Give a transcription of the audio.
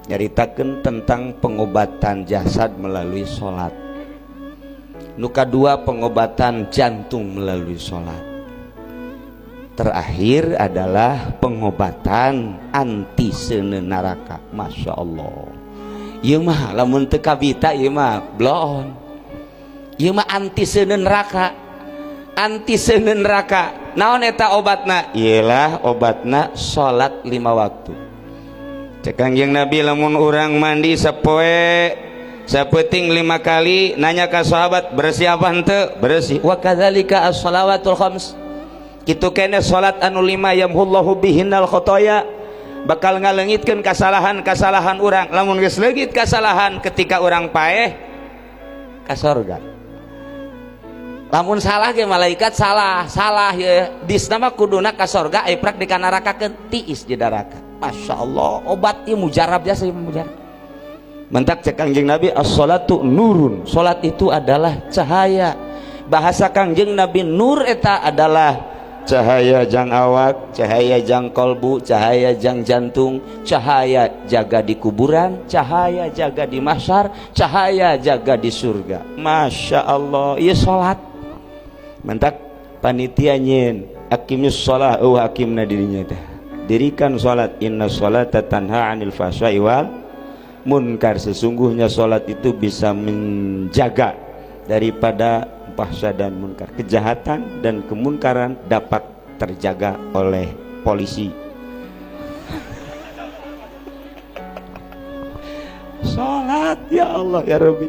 Nyaritakeun tentang pengobatan jasad melalui salat. Nu kadua pengobatan jantung melalui salat. Terakhir adalah pengobatan anti seuneu neraka. Masya Allah. Ieu mah lamun teu kabita ieu mah bloon. Ieu mah anti seuneu neraka. Anti seuneu neraka. Naon eta obatna? Iyalah obatna salat 5 waktu. Cek Kangjeng Nabi lamun urang mandi sapoe sapeting 5 kali, nanya ka sahabat bersih apa henteu? Bersih. Wa kadzalika as-shalawatul khams. Kitu kene salat anu 5 yamhullahu bihinnal khotoya, bakal ngalengitkeun kasalahan-kasalahan urang. Lamun geus leungit kasalahan ketika urang paeh ka sorga. Lamun salah ge malaikat salah, salah ye. Disna mah kuduna ka sorga aya prak dikanarakakeun tiis di neraka. Masya Allah, obat ieu mujarab jasa ieu mujarab. Mentak cek Kangjeng Nabi as-salatu nurun. Salat itu adalah cahaya. Bahasa Kangjeng Nabi nur eta adalah cahaya jang awak, cahaya jang kolbu, cahaya jang jantung, cahaya jaga di kuburan, cahaya jaga di mahsyar, cahaya jaga di surga. Masya Allah, ieu salat. Mentak panitia nyen aqimus shalah, eueuh hakimna dirinya teh. Dirikan salat, inna salata tanha 'anil fahsya'i wal munkar. Sesungguhnya salat itu bisa menjaga daripada fahsya dan munkar. Kejahatan dan kemunkaran dapat terjaga oleh polisi. Salat ya Allah ya Rabbi.